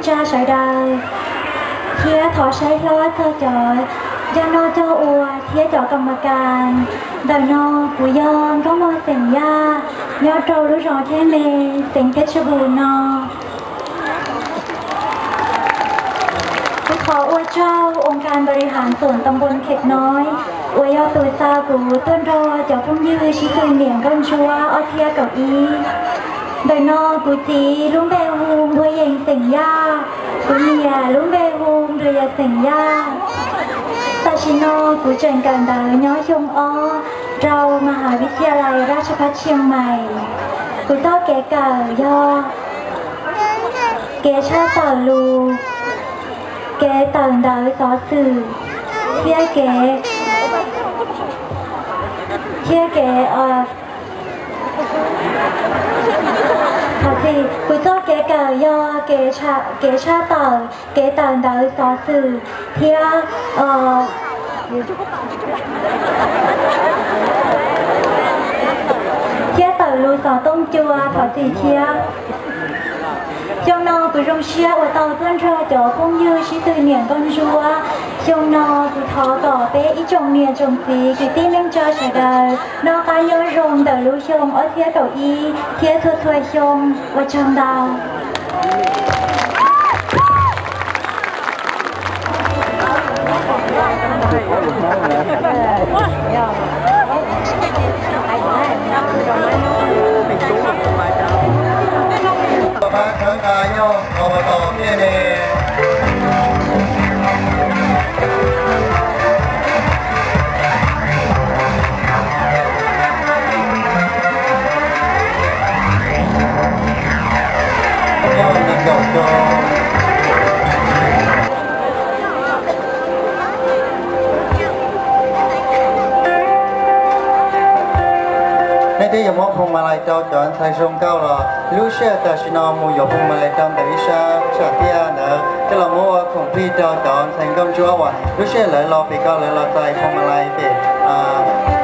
tsa sawv daws, thiab thov saib hlob txog cov coj noj coj ua thiab cov kam mas kas. Ntawm no kuv yog Nkauj Mog xeem Yaj, nyob rau lub zos Theb Me, xeev Peb Tshab Npus no. Kuv thov ua tsaug Ong Kas Npa Ri Has Xoom Tam Npus Khem Noi uas yog tus xa kuv tuaj nrog cov phooj ywg sib tw niam nkauj ntsuab ob txhiab kaum ib. Ntawm no kuv txiv lub npe hu Npua Yees xeem Yaj, kuv niam lub npe hu Nplua Yas xeem Yaj. Tam sim no kuv tseem kawm ntawv nyob xyoo ob rau Mas Has Vib Txia Lais Raj Tsha Phab Tshias Mais. Kuv txoj kev kawm yog kev tshaj tawm lus, kev tawm ntawv xov xwm, thiab kev, thiab kev, thov txim, kuv txoj kev kawm yog kev, kev tshaj tawm, kev tawm ntawv xov xwm, thiab, thiab tawm lus xov tooj cua, thov txim thiab. Xyoo no kuv zoo siab uas tau tuaj nrog cov phooj ywg sib tw niam nkauj ntsuab. Xyoo no kuv thov kom peb ib tsoom niam tsoom txiv kwv tij neej tsa sawv daws noj qab nyob zoo ntawm lub xyoo ob txhiab kaum ib thiab txhua txhua xyoo. Ua tsaug ntau. Nej twb yuav muab phoo ma lais rau cov ntxhais zoo nkauj los lub sij hawm tam sim no mus yuav phoo ma lais rau ntawm ib sab tsam tiaj ntawd coj los muab ua khoom plig rau cov ntxhais nkauj ntsuab uas lub sij hawm lawv los pem ko lawv los txais phoo ma lais pem